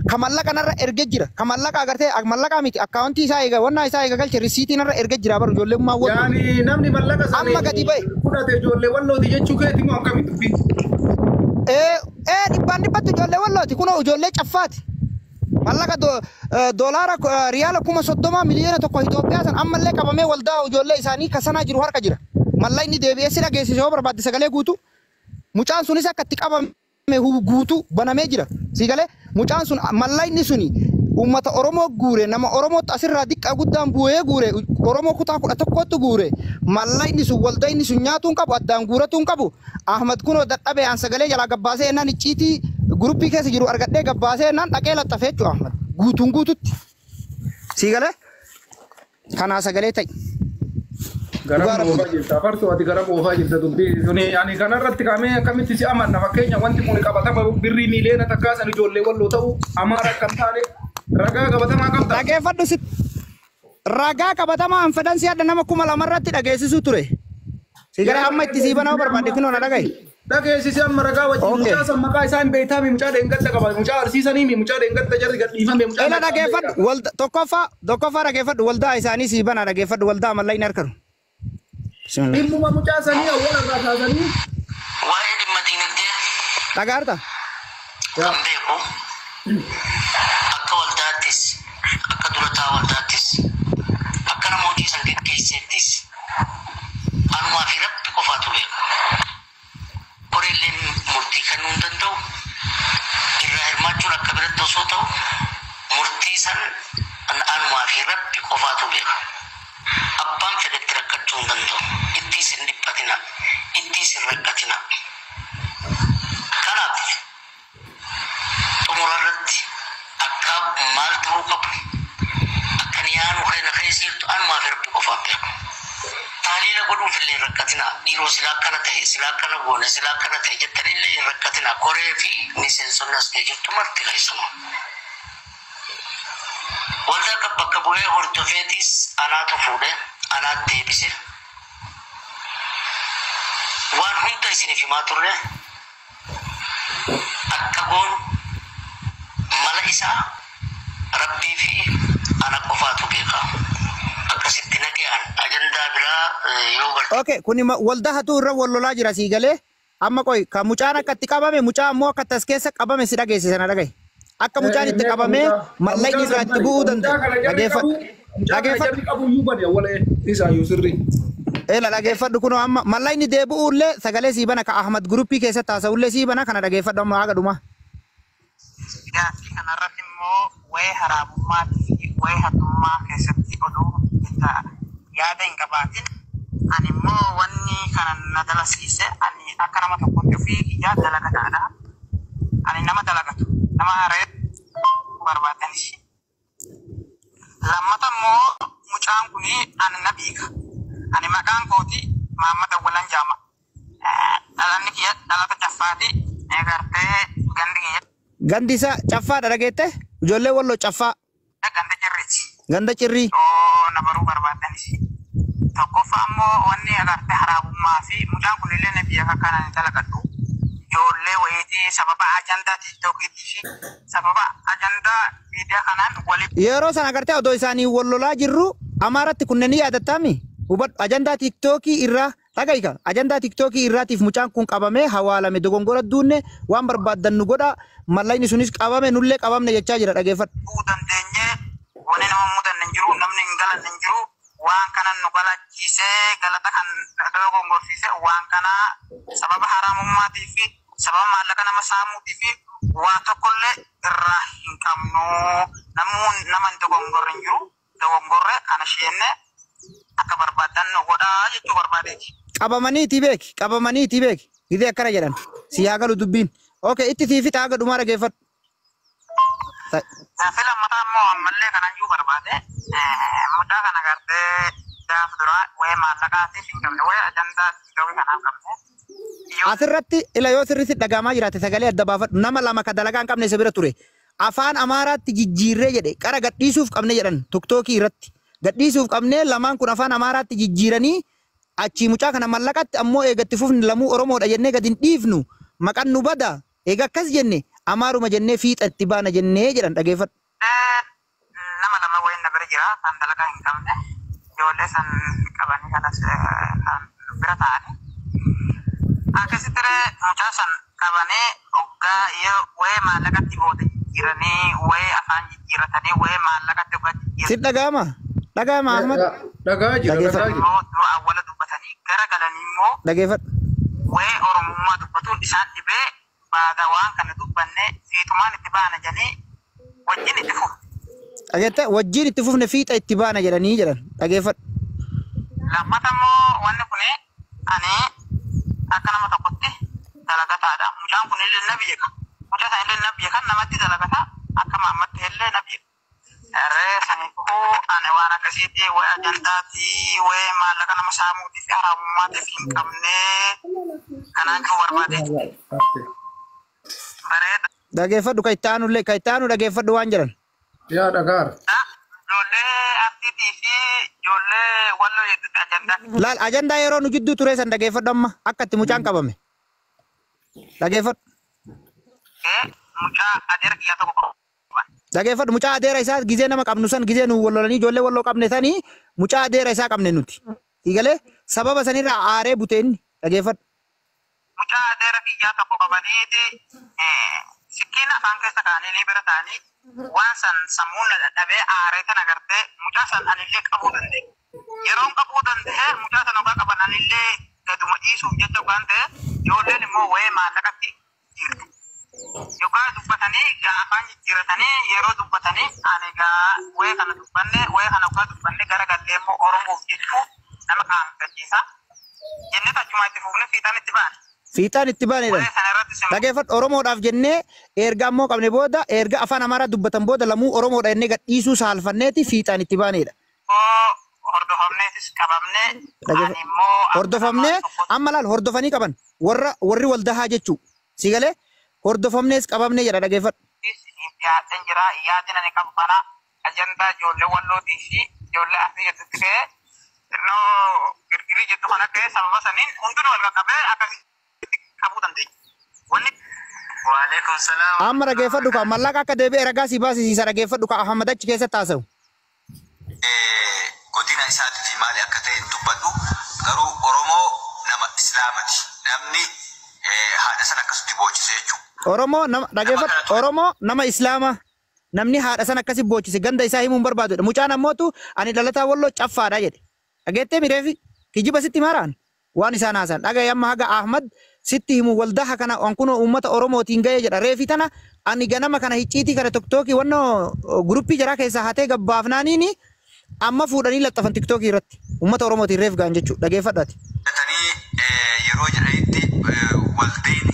Ka mallaqa narra erge jira. Ka mallaqa agartee mallaqa miti akkaawuntii isaa eega wannaa isaa eega galche risiitii narra erge jira baru ijoollee walloo. Yaani namni mallaqa Amma gadi ba'e. fudhate ijoollee wallooti jechuu keeti moo akkamitti dubbii? Ee dhibbaan dhibbatti ijoollee wallooti kunoo ijoollee caffaati. Mallaqa doolaara riyaala 30,000 1 miliyoona Itoophiyaa san ammallee qabamee waldaa ijoollee isaanii kasanaa jiru harka jira. Mallaqni deebi'ee si dhageessise yoo barbaadde sagalee guutuu. Mucaan sunis akka itti qabame guutuu banamee jira. Si galee mucaan sun mallaqni suni uummata Oromoo guure nama Oromootti asirraa diqqaa guddaan bu'ee guure Oromoo kutaa 11tti guure mallaqni sun waldaa inni sun nyaatuun qabu addaan guuratuun qabu Ahmad kunoo dadhabee aan sagalee jalaa gabbaasee ennaan icciitii guruppii keessa jiru argadhee gabbaasee ennaan dhaqee laxxafee jechuudha Ahmad guutuun guututti. Si galee kanaa sagalee ta'i. Garam Dhugaa oofaa jirta. Afartuu ati garam oofaa jirta dubbii suni. Ani kanarratti kaamee akkamitti si amanna fakkeenya wanti kun qabatama birrii 1 miliyoona san ijoollee walloo ta'u amaara akkam taane ragaa qabatamaa qabda. Dhageeffadhu si ragaa qabatamaa an fedhan si adda nama 2000 irratti dhageessisuu ture. Si gara amma itti sii banaa barbaadde kunoo na dhagahi. Dhageessisi amma ragaa wajjin Okay. mucaa san maqaa isaa hin beektaami mucaa dheengadda qaba mucaa arsiisaniimi mucaa dheengadda jarri gadhiifame mucaa. Ila dhageeffadhu walda tokkoffaa tokkoffaa dhageeffadhu waldaa isaanii sii banaa dhageeffadhu waldaa mallaqni harkanu. Bismillah. Dhimmuma mucaa sanii awwaala irraa kaasanii. Waa'ee dhimma dinagdee Dhagaarta? kan beeku akka waldaattis akka durataa waldaattis akka nama hojii san geggeesseettis anumaa fi rabbi qofaatu beeka. Koreelleen murtii kennuu hin danda'u. Irraa hirmaachuun akka biratti osoo ta'u murtii san anumaa fi rabbi qofaatu beeka. Abbaan fedhetti rakkachuu hin danda'u. Ittiis hin dhiphatina. Ittiis hin rakkatina. Kanaaf xumura irratti akka maal ta'uu qabu akka niyaanu kana keessa jirtu anumaa fi rabbi qofaan beeku. Taaliila godhuuf illee hin rakkatina. Dhiiroo silaa akkana ta'e, silaa akkana goone, silaa akkana ta'e jettanillee hin rakkatina. Koree fi miseensonni as kee jirtu marti keessuma. Waldaa kan bakka bu'ee hordofeetis anaatu fuudhe, anaat deebise. Waan hunda isiniif himaa turre akka goonu mala isaa rabbii fi ana qofaatu beeka. Akkasitti nagayaan ajandaa biraa yoo garte Okay, kuni waldaa hatu irra wal lolaa jira sii galee amma qoy ka mucaan akka itti qabame mucaa ammoo akka tas keessa qabame si dhageessise na dhagahi. Akka mucaan itti qabamee mallaqni irraa itti bu'uu danda'u. Dhageeffadhu. Mucaa kana Dhageeffadhu. jarri qabu iyyuu bade awwaala isaayyuu sirrii. Eela dhageeffadhu kunoo amma mallaqni deebi'uullee sagalee sii bana ka Ahmad guruppii keessatti haasa'ullee sii bana kana dhageeffadhu amma haga dhumaa. Gaaffii kanarratti immoo waa'ee haraamummaa fi waa'ee hatummaa keessatti oduu jecha yaada hin qabaatin. Ani immoo wanni kana na dalasiise ani akka nama tokkotti ofii kiyyaa dalagataadha. Ani nama dalagatu nama haree barbaadanis. Lammata immoo mucaan kun ani na beeka. Ani maqaan kooti Mahammad Awwalan Jaama. Dhalanni kiyya dhalata caffaati. Gartee gandi kiyya Gandi isaa caffaadha dhageette ijoollee walloo caffaa ganda jirriiti. ganda cirrii. Oo na baruu barbaadanis. Tokkoffaa immoo wanni agartee haraabummaa fi mucaan kun illee na biyya kana ni dalagadhu. Ijoollee wayiitii sababa ajandaa tiiktookiitii fi sababa ajandaa miidiyaa kanaan waliin Yeroo sana agartee odoo isaanii wal lolaa jirru amaaratti kunneen ni yaadattami. Hubadhu ajandaa tiiktookii irraa dhagaika ajandaa tiiktookii irraatiif mucaan kun qabamee hawaalame dogongora duunne waan barbaaddan nu godha mallaqni sunis qabame nullee qabamne jechaa jira dhageeffadhu. bu'uu dandeenye wanni nama mudanne hin jiru namni hin galanne hin jiru waan kana nu galachiisee galata kan dogongorsiise waan kana sababa haraamummaatii fi sababa maallaqa nama saamuutii fi waa tokkollee irraa hin qabnu namuu nama hin dogongorre hin jiru dogongorre kana sheenne akka barbaadan nu godhaa jechuu barbaadeeti. Qabamaniiti beeki qabamaniiti beeki gidee akkana jedhan si haa galu dubbiin. Okay itti sii fixa haga dhumaa dhageeffadhu. Gaaffii lammataa immoo ammallee kanayyuu barbaade mucaa kana gartee gaafa duraa waa'ee maallaqaatiif hin qabne waa'ee ajandaa tiiktookii kanaaf qabne. Asirratti ila yoo sirriitti dhagahamaa jiraate sagalee adda baafadhu nama lama ka dalagaa hin qabne isa bira ture. Afaan Amaaraatti jijjiirree jedhe qara gadhiisuuf qabne jedhan tiktookii irratti. Gadhiisuuf qabne lamaan kun afaan Amaaraatti jijjiiranii achii mucaa kana mallaqatti ammoo eegatti fufni lamuu Oromoodha jennee gadi hin dhiifnu maqaan nu bada eega akkas jenne Amaaruma jennee fiixa itti baana jennee jedhan dhageeffadhu. Nama lama wayin na bira jira kan dalagaa hin qabne ijoollee san qabanii kanas kan bira ta'anii akkasitti mucaa san qabanii hoggaa wayee maallaqatti booda jijjiiranii wayee afaan jijjiiratanii wayee maallaqatti hoggaa jijjiiranii Si dhaga'ama? Dhaga'ama Ahmad? Dhagaa jira dhagaa jira. immoo dura awwala dubbatanii gara galanii immoo Dhageeffadhu. wayee oromummaa dubbatuun isaan dhibee baada waan kana dubbanne fiixumaan itti baana jedhanii wajjin itti fufu. Dhageette wajjin itti fufne fiixa itti baana jedhanii jedhan dhageeffadhu. Lammata immoo wanni kun ani akka nama tokkotti dalagataadha. Mucaan kun illee na biyya qaba. Mucaa sana illee na biyya kan namatti dalagata akka maammatti illee na biyya. Ree saniifuu ani waan akkasiiti wayi ajandaati wayi maallaqa nama saamuutii fi haraamummaatiif hin qabne kanaan jiru barbaade. Bareeda. Dhageeffadhu kan itti aanullee kan itti aanu dhageeffadhu waan jedhan. Yaa dhagaara. Ijoollee artiitii fi ijoollee walloo jedhutti ajandaa Laal ajandaa yeroo nu jidduu ture san dhageeffadhu amma akka itti mucaan qabame. Dhageeffadhu. Mucaa adeera kiyyaa tokko qaban. Dhageeffadhu mucaa adeera isaa gizee nama qabnu san gizee nu wallolanii ijoollee walloo qabne sanii mucaa adeera isaa qabne nuti. Siigalee sababa sanirraa aaree bute inni dhageeffadhu. Mucaa adeera kiyyaa tokko qabaniiti sikkiin afaan keessa kaa'anii bira ta'anii waan san sammuun na dadhabee aaree tan agartee mucaa san anillee qabuu danda'e. Yeroon qabuu danda'e mucaa san ogaa qaban anillee gaduma dhiisuuf jecha waan ta'e ijoolleen immoo wayee maallaqatti jirti. Yookaan dubbatanii gaa afaan jijjiiratanii yeroo dubbatanii ani gaa wayee kana dubbanne wayee kana ogaa dubbanne gara gallee immoo Oromoof jechuu nama qaanfachiisa. Jennee achumaa itti fufne fiixaan itti baane. Fiixaan itti baanedha. Wayee sana irratti simmoo Dhageeffadhu Oromoodhaaf jennee erga ammoo qabne booda erga afaan Amaaraa dubbatan booda lamuu Oromoodha jennee gadhiisuu saalfanneeti fiixaan itti baanedha. Hordofamneetis qabamne ani immoo Hordofamnee amma laal hordofanii qaban warra warri waldahaa jechuu si galee hordofamnees qabamnee jedha dhageeffadhu. Dhiyaadheen jira yaadin ani qabu kana ajandaa ijoollee wallootii fi ijoollee asii jettutti ka'ee xinnoo girgirii jettu kana ka'ee sababa saniin hundinuu wal qaqqabee akkasitti qabuu dandeenya. Wanni Waalaikum salaam. Amma dhageeffadhu ka mallaqa akka deebi'e ragaa si baasisiisa dhageeffadhu ka Ahmad achi keessatti haasa'u. Godina isaatii fi maali akka ta'e hin dubbadhu garuu Oromoo nama Islaamati. Namni haadha sana akkasitti boochise jechuudha. Oromoo nama dhageeffadhu Oromoo nama Islaamaa namni haadha sana akkasi boochise ganda isaa himuun barbaadudha. Mucaan ammootu ani dhalataa walloo caffaadha jedhe. Dhageettee mireefi kijiba sitti maraan waan isaan haasan dhagaye amma haga Ahmad sitti himu waldaha kana on kunoo uummata Oromootiin ga'ee jedha. Reefi tana ani ganama kana hicciitii kana tiktookii wannoo guruppii jaraa keessaa hatee gabbaafnaaniini amma fuudhanii laxxafan tiktookii irratti uummata Oromootiin reef ga'an jechuudha. Dhageeffadhu ati. Gatanii yeroo jedhanitti waldeen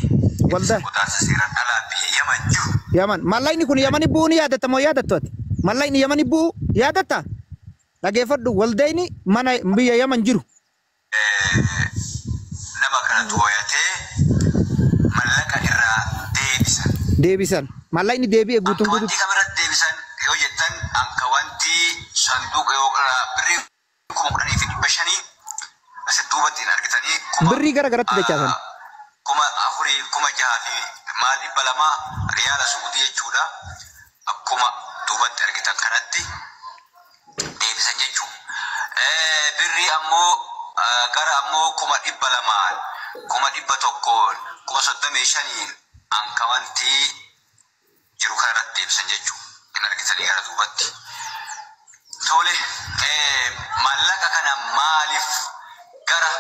Waldaa. godaansa seeraan alaa biyya Yaman jiru. Yaman. Mallaqni kun Yamani bu'uu ni yaadatta moo yaadattu ati? Mallaqni Yamani bu'uu yaadatta? Dhageeffadhu waldayni mana biyya Yaman jiru. Nama kana tooyatee mallaqa irraa deebisan. Deebisan. Mallaqni deebi'e guutuun Akka guutuutti. wanti kamirratti deebisan yoo jettan anka wanti sanduuqa yoo birrii 10,500 asin duubatti hin argitanii kuma Birrii gara garatti dachaasan. 4,000 6,000 fi maal 200 riyaala Suudii jechuudha. Akkuma duubatti argitan kanatti deebisan jechuudha. Birrii ammoo gara ammoo 200,000 100,000 35,000 anka wanti jiru kanarratti deebisan jechuudha. Hin argitanii gara duubatti. Tole maallaqa kana maaliif gara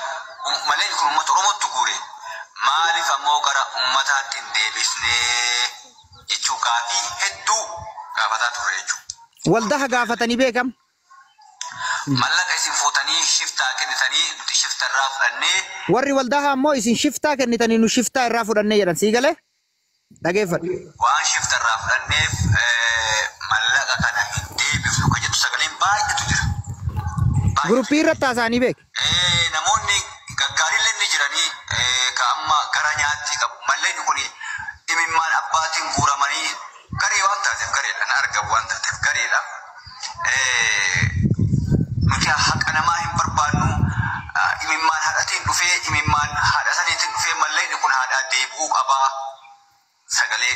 malee kun uummata Oromootti guure maaliif ammoo gara uummataatti hin deebisnee jechuu gaafii hedduu gaafataa turre jechuudha. Waldaha gaafatanii beekam. Maallaqa isin fuutanii shiftaa kennitanii nuti shifta irraa fudhannee Warri waldaha ammoo isin shiftaa kennitanii nu shiftaa irraa fudhannee jedhan sii galee? Dhageeffadhu. Waan shifta irraa fudhanneef maallaqa kana hin deebifnu kan jettu sagaleen baay'eetu jira. Baay'eetu Guruppii irratti haasa'anii beek. Namoonni gaggaariillee ni jiranii ka amma gara nyaatti qabu. Malleen kun imimmaan abbaatiin guuramanii garee waan taateef gareedha. Na argamu waan taateef gareedha. Nuti haqa namaa hin barbaannu. Imimmaan haadhatiin dhufee imimmaan haadha saniitiin dhufee malleen kun haadhaa deebi'uu qabaa. Sagalee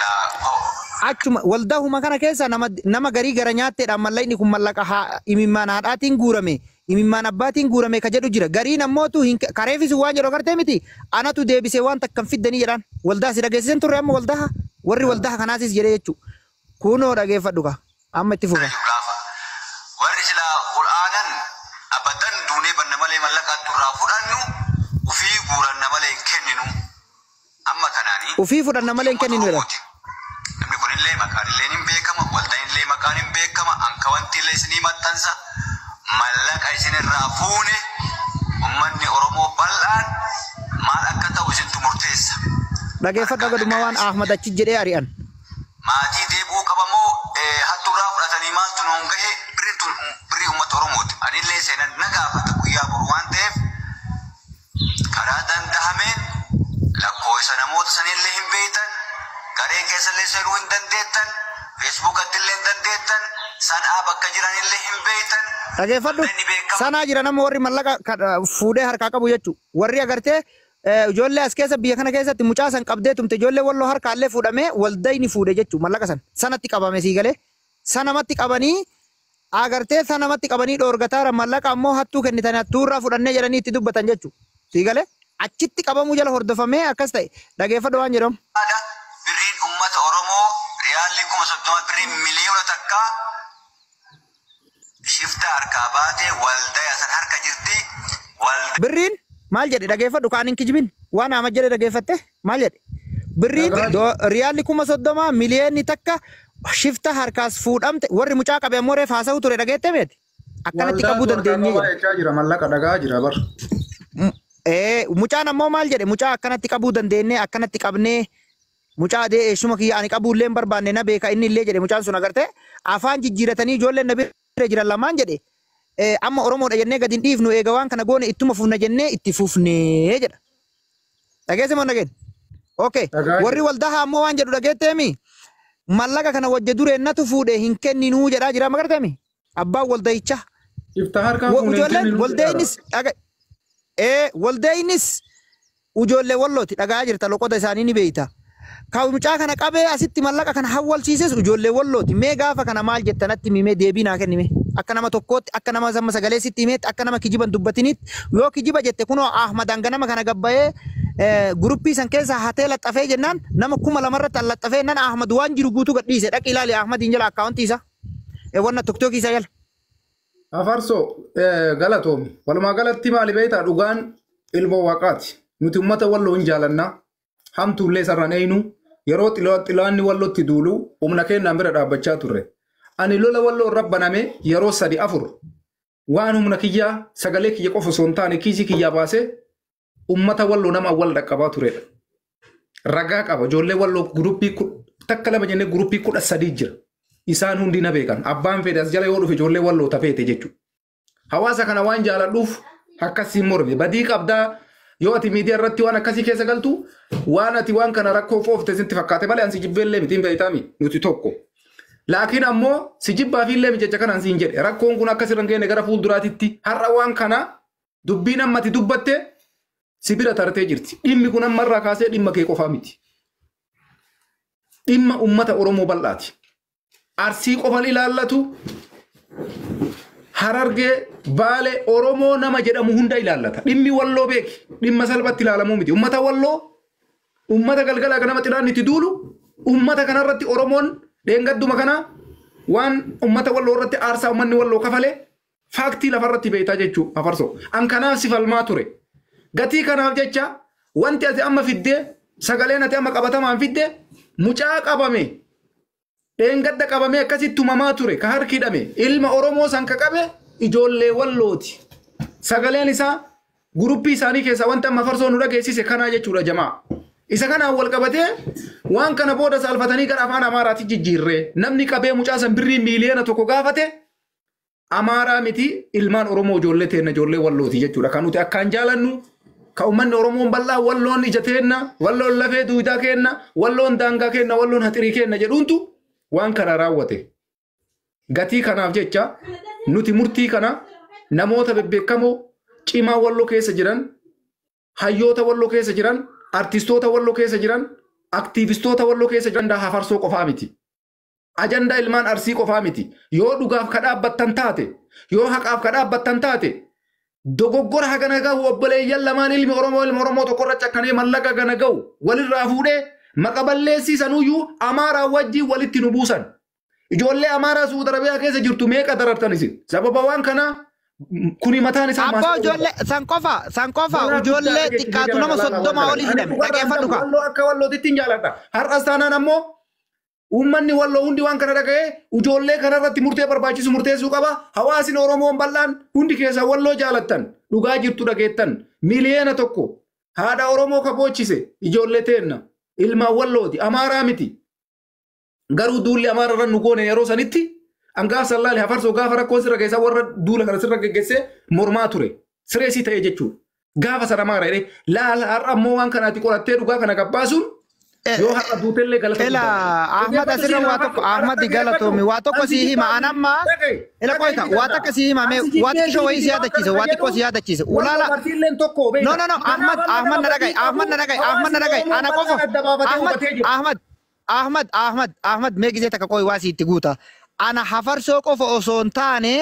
Silaa Achuma waldaahuma kana keessa nama garii gara nyaatteedhaan mallaqni kun mallaqa imimmaan haadhaatiin guurame, imimmaan abbaatiin guurame ka jedhu jira. Gariin ammootu kareefis waan jedhu agartee miti, anatu deebisee waan takkan fiddanii jedhaan. Waldaa si dhageessisan turre amma waldaa warri waldaa kanaasis jedhee jechuudha. Kunoo dhageeffadhu ka amma itti fufa. Gaafa warri silaa qur'aanan abadan duunee banna malee mallaqa irraa fudhannu ufii guuranna malee hin kenninu. Amma kanaanii. Ufii fudhanna malee hin kenninu jedhan. Namni kunillee maqaan illee hin beekama, waldaan illee maqaan hin beekama, ankawanti illee isinii maxxansa. Mallaqa isinirraa fuune uummanni Oromoo bal'aan maal akka ta'u isintu murteessa. Dhageeffadhu gaduma waan Ahmad achi jedhee ari'an. Maatii deebi'uu qabamoo hattuurraa fudhatanii maaltu nuun gahe birriin tun birrii uummata Oromooti. Anillee seenan na gaafata guyyaa boru waan ta'eef karaa danda'ameen lakkoofsa namoota sanillee hin beektan, garee keessallee seenuu hin dandeettan, feesbuukatti illee hin dandeettan, sanaa bakka jiranillee hin beektan. Dhageeffadhu sanaa jira nama warri mallaqa fuudhee harkaa qabu jechuudha. Warri agartee ijoollee as keessa biyya kana keessatti mucaa san qabdee tumte ijoollee walloo harkaallee fuudhamee waldayni fuudhe jechuudha mallaqa san sanatti qabame sii galee sanamatti qabanii agartee sanamatti qabanii dhoorgataara mallaqa ammoo hattuu kennitan hattuurraa fudhannee jedhanii itti dubbatan jechuudha sii galee achitti qabamuu jala hordofamee akkas ta'e dhageeffadhu waan jedhamu. Birriin uummata Oromoo riyaalli 30,000 birrii 1,000,000 shifta harkaa baatee waldaya san harka jirti. Birriin maal jedhe dhageeffadhu kaan hin kijibin waan Ahmad jedhe dhageeffatte maal jedhe birriin riyaalli 30,000 1,000,000 shifta harkaas fuudhamte warri mucaa qabe ammoo reef haasa'u ture dhageette beeti akkanatti qabuu dandeenye jedhe. Jechaa jira mallaqa dhagaa jira bar. Mucaan ammoo maal jedhe mucaa akkanatti qabuu dandeenye akkanatti qabnee mucaa adee eessuma kiyya ani qabuu illee hin barbaanne na beeka inni illee jedhe mucaan sun agarte afaan jijjiiratanii ijoolleen na bira jiran lamaan jedhe amma Oromoodha jennee gadi hin dhiifnu eega waan kana goone ittuma fufna jennee itti fufnee jedha. Dhageesse moo dhageen? Okay. Warri waldaa ammoo waan jedhu dhageetteemi mallaqa kana wajja dureennatu fuudhe hin kenninuu jedhaa jira magarteemi abbaan waldayichaa. Ifta harkaa fuunee Ijoolleen waldaayinis waldaayinis ijoollee wallooti dhagaa jirta loqota isaanii ni beeyta. Ka mucaa kana qabee asitti mallaqa kana hawwalchiises ijoollee wallooti. Mee gaafa kana maal jettanatti mimee deebii naa kennime. Akka nama tokkootti akka nama samma sagalee sitti himeetti akka nama kijiban dubbatinitti yoo kijiba jette kunoo Ahmad ganama kana gabbayee guruppii san keessa hatee laxxafee jennaan nama 2000 irratti laxxafee nan Ahmad waan jiru guutuu gadhiise dhaqi ilaali Ahmadiin jala akkaawuntii isaa. Wanna tiktookii isaa jala. Afarsoo galatoomi. Walumaa galatti maali beektaa dhugaan ilmoo waaqaati. Nuti uummata walloo hin jaalannaa. Hamtuullee sararaan eenyu yeroo xilaanni wallootti duulu humna kennaan bira dhaabbachaa turre. Ani lola walloo irra baname yeroo 3 4 waan humna kiyyaa sagalee kiyya qofa osoo hin taane kiisii kiyyaa baasee uummata walloo nama awwal dhaqqabaa turedha. Ragaa qaba ijoollee walloo guruppii takka lama jennee guruppii 13 jira. Isaan hundi na beekan abbaan fedhe as jala yoo dhufe ijoollee walloo tafeete jechuudha. Hawaasa kana waan jaaladhuuf akkasiin morme badii qabdaa. Yoo ati miidiyaa irratti waan akkasii keessa galtu waan ati waan kana rakkoo foofte sitti fakkaate malee ansi jibbeellee miti hin beektaami nuti tokko. Laakiin ammoo si jibbaa fi illee jecha kanaan siin jedhe rakkoon kun akkas irra hin geenye gara fuulduraatitti har'a waan kana dubbiin amma ati dubbatte si bira tartee jirti. Dhimmi kun ammarraa kaasee dhimma kee qofaa miti. Dhimma uummata Oromoo bal'aati. Arsii qofan ilaallatu Harargee Baale Oromoo nama jedhamu hunda ilaallata. Dhimmi walloo beeki. Dhimma salphatti ilaalamuu miti. Uummata walloo uummata galgalaa ganama xiraan itti duulu uummata kanarratti Oromoon dheengadduma kana waan uummata walloo irratti aarsaa uummanni walloo kafale faaktii lafarratti beektaa jechuu afarsoo. An kanaaf si falmaa ture. Gatii kanaaf jecha wanti ati amma fiddee sagaleen ati amma qabatamaan fiddee mucaa qabame. Dheengadda qabamee akkasitti tumamaa ture ka harki hidhame ilma Oromoo san ka qabe ijoollee wallooti. Sagaleen isaa guruppii isaanii keessaa wanta amma farsoo nu dhageessise kanaa jechuudha jamaa. Isa kanaan wal qabatee waan kana booda saalfatanii gara afaan Amaaraatti jijjiirree namni qabee mucaa san birrii 1,000,000 gaafate Amaaraa miti ilmaan Oromoo ijoollee teenna ijoollee wallooti jechuudha. Kan nuti akkaan jaalannu ka uummanni Oromoon bal'aa walloon ija teenna walloon lafee duudaa keenna walloon daangaa keenna walloon haxirii keenna jedhuuntu waan kana raawwate. Gatii kanaaf jecha nuti murtii kana namoota bebbeekamoo cimaa walloo keessa jiran, hayyoota walloo keessa jiran, artistoota walloo keessa jiran, Aktiivistoota walloo keessa jiran hafarsoo qofaa miti. Ajandaa ilmaan arsii qofaa miti. Yoo dhugaaf ka dhaabbattan taate, yoo haqaaf ka dhaabbattan taate, dogoggora hagana gahu obboleeyyan lamaan ilmi Oromoo ilma Oromoo tokkorra cakkanee mallaqa gana gahu walirraa fuudhee maqa balleessisanuyyuu Amaaraa wajjin walitti nu buusan. Ijoollee Amaaraa Suudi Arabiyaa keessa jirtu meeqa darartan isin? Sababa waan kanaa kuni mataan isaa Abbaa ijoollee san qofa ijoollee xiqqaatu nama 30 olii hidhame dhaggeeffadhu kaa. Walloo akka wallootitti hin jaaladha. Har'as taanaan ammoo uummanni walloo hundi waan kana dhaga'ee ijoollee kanarratti murtee barbaachisu murteessuu qaba. Hawaasni Oromoon bal'aan hundi keessa walloo jaalattan dhugaa jirtu dhageettan 1 miliyoona haadha Oromoo kaboochise ijoollee teenna ilmaan wallooti Amaaraa miti. Garuu duulli Amaararra nu goone yeroo sanitti angaaf sallaale hafarsoo gaafa rakkoon sirra keessaa warra duula kana sirra geggeessee mormaa ture. Sireesii ta'ee jechuudha. Gaafa sana Amaara jedhee laala har'a ammoo waan kanaati qorattee dhugaa kana gabbaasuun yoo har'a duutellee galata Ela Ahmad asirra waa tokko Ahmad galatoomi waa tokko si hima anamma ela qoyta waa takka si hima mee waa xiqqoo wayii si yaadachiise waa xiqqoo si yaadachiise ulaala no no no Ahmad Ahmad na dhaga'i Ahmad na dhaga'i Ahmad na dhaga'i ana qofa Ahmad Ahmad Ahmad Ahmad Ahmad mee gisee takka qoy waa si itti guuta ana hafarsoo qofa osoo hin taane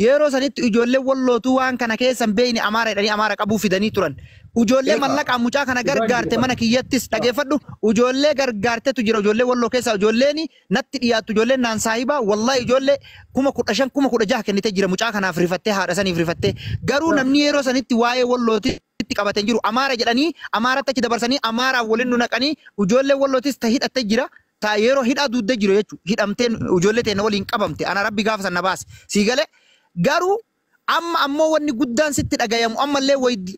yeroo sanitti ijoollee wallootuu waan kana keessan beeyni Amaara jedhanii Amaara qabuu fidanii turan. Ijoollee mallaqaan mucaa kana gargaarte mana kiyyattis dhageeffadhu ijoollee gargaartetu jira ijoollee walloo keessa ijoolleen natti dhiyaattu ijoolleen naan saahibaa wallahi ijoollee 15,000 16,000 kennitee jira mucaa kanaaf rifattee haadha saniif rifattee garuu namni yeroo sanitti waa'ee wallootii itti qabatee jiru Amaara jedhanii Amaaratti achi dabarsanii Amaaraaf waliin nu naqanii ijoollee wallootis ta hidhattee jira. Ta yeroo hidhaa duuddee jiru jechuudha. Hidhamteen ijoollee teenya waliin qabamte. Ana rabbi gaafa sana baase. Sii galee garuu amma ammoo wanni guddaan sitti dhagayamu ammallee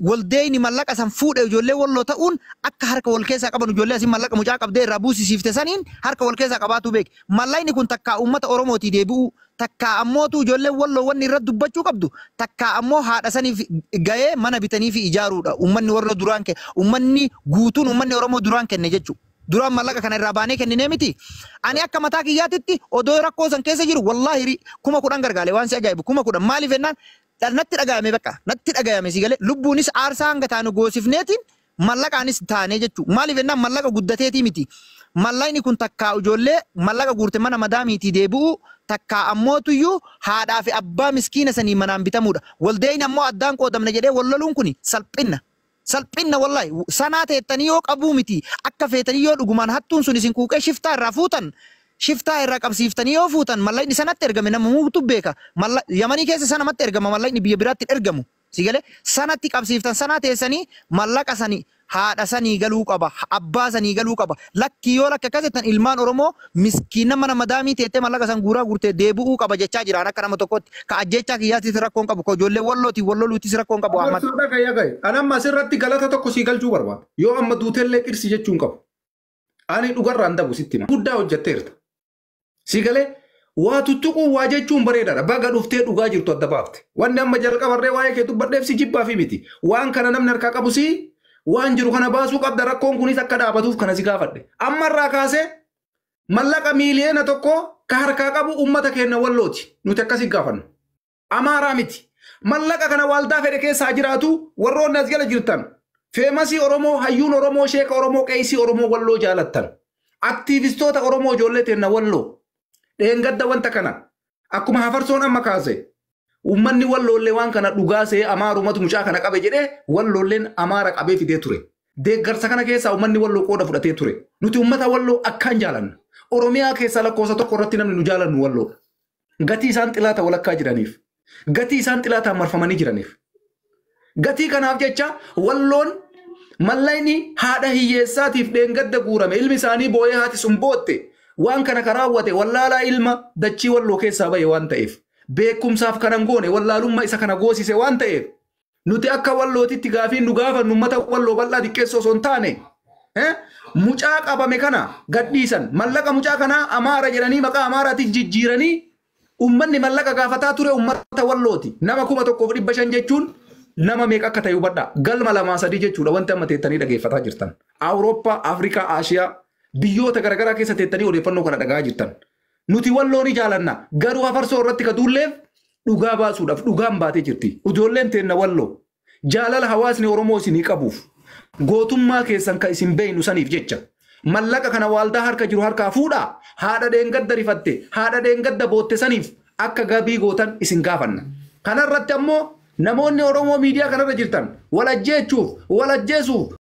waldeeyni mallaqa san fuudhe ijoollee walloo ta'uun akka harka wal keessaa qaban ijoollee asii mallaqa mucaa qabdee irraa buusisiifte saniin harka wal keessaa qabaatu beek. Mallaqni kun takkaa uummata Oromootii deebi'uu takkaa ammootu ijoollee walloo wanni irra dubbachuu qabdu takkaa ammoo haadha saniif gahee mana bitanii fi ijaaruudha. Uummanni warra duraan kenne uummanni guutuun uummanni Oromoo duraan kenne jechuudha. Duraan mallaqa kana irraa baanee kenninee miti. Ani akka mataa kiyyaatitti odoo rakkoo san keessa jiru wallaahi 10,000 gargaale waan si ajaa'ibu 10,000 maaliif jennaan natti dhagayame bakka natti dhagayame si galee lubbuunis aarsaa hanga taanu goosifneetiin mallaqaanis taanee jechuudha. Maaliif jennaan mallaqa guddateetii miti. Mallaqni kun takkaa ijoollee mallaqa guurte mana madaamiitii deebi'u takkaa ammootuyyuu haadhaa fi abbaa miskiina sanii manaan bitamuudha. Waldeeyni ammoo addaan qoodamna jedhee walloluun kun salphinna. Salphinna wallahi sanaa teettanii yoo qabuu miti akka feetanii yoo dhugumaan hattuun sun isin quuqee shiftaa irraa fuutan shiftaa irraa qabsiiftanii yoo fuutan mallaqni sanatti ergame nama muutu beeka Yamanii keessa sanamatti ergama mallaqni biyya biraatti ergamu si galee sanatti qabsiiftan sanaa teessanii mallaqa sanii haadha sanii galuu qaba abbaa sanii galuu qaba lakkii yoo lakka akkas jettan ilmaan Oromoo miskiina mana madaamii teettee mallaqa san guuraa guurtee deebi'uu qaba jechaa jiraan akka nama tokkotti ka ajjechaa kiyyaattis rakkoon qabu ka ijoollee wallootii walloluutis rakkoon qabu Ahmad. Ani amma asirratti galata tokko sii galchuu barbaada. Yoo amma duutellee qirsi jechuun qabu. Ani dhugarraan dabu sitti hima. Guddaa hojjetteerta. Si galee waa tuttuquun waa jechuun bareedaadha. Baga dhuftee dhugaa jirtu adda baafte. Wanni amma jalqabarree waa'ee kee dubbadheef si jibbaa fi miti. Waan kana namni harkaa qabu si waan jiru kana baasuu qabda rakkoon kunis akka dhaabatuuf kana si gaafadhe. Ammarraa kaasee mallaqa 1 miliyoona ka harkaa qabu uummata keenya wallooti. Nuti akkasii gaafannu. Amaaraa miti. Mallaqa kana waldaa fedhe keessaa jiraatu warroonni as jala jirtan. Feemasii Oromoo, hayyuun Oromoo, sheeka Oromoo, qeesii Oromoo walloo jaalattan. Aktiivistoota Oromoo ijoollee teenna walloo. Dheengadda wanta kana akkuma hafarsoon amma kaase uummanni walloollee waan kana dhugaa see amaarumatu mucaa kana qabe jedhee walloolleen amaara qabee fidee ture. Deeggarsa kana keessaa uummanni walloo qooda fudhatee ture. Nuti uummata walloo akkaan jaalanna. Oromiyaa keessaa lakkoofsa tokko irratti namni nu jaalannu walloodha. Gatii isaan xilaata walakkaa jiraniif. Gatii isaan xilaataan marfamanii jiraniif. Gatii kanaaf jecha walloon mallaqni haadha hiyyeessaatiif dheengadda guurame ilmi isaanii boo'ee haati sun bootte waan kana kan raawwate wallaalaa ilma dachii walloo keessaa bahe waan ta'eef beekumsaaf kanan goone wallaalummaa isa kana goosise waan ta'eef nuti akka wallootitti gaafiin nu gaafannu uummata walloo bal'aa xiqqeessoo osoo hin taane mucaa qabame kana gadhiisan mallaqa mucaa kanaa amaara jedhanii maqaa amaaraatiin jijjiiranii uummanni mallaqa gaafataa ture uummata wallooti nama 1,500 jechuun nama meeqa akka ta'e hubadhaa galma lamaa sadii jechuudha wanti amma teettanii dhageeffataa jirtan Awurooppaa Afrikaa Aashiyaa biyyoota garaagaraa keessa teettanii odeeffannoo kana dhagaa jirtan nuti walloo ni jaalanna garuu hafarsoo irratti ka duulleef dhugaa baasuudhaaf dhugaan baatee jirti ijoolleen teenna walloo jaalala hawaasni Oromoo isinii qabuuf gootummaa keessan ka isin beeynu saniif jecha Mallaqa kana waaldaa harka jiru harkaa fuudhaa. Haadha dheengadda rifatte, haadha dheengadda bootte saniif akka gabii gootan isin gaafanna. Kanarratti ammoo namoonni Oromoo miidiyaa kanarra jirtan wal ajjeechuuf, wal ajjeesuuf,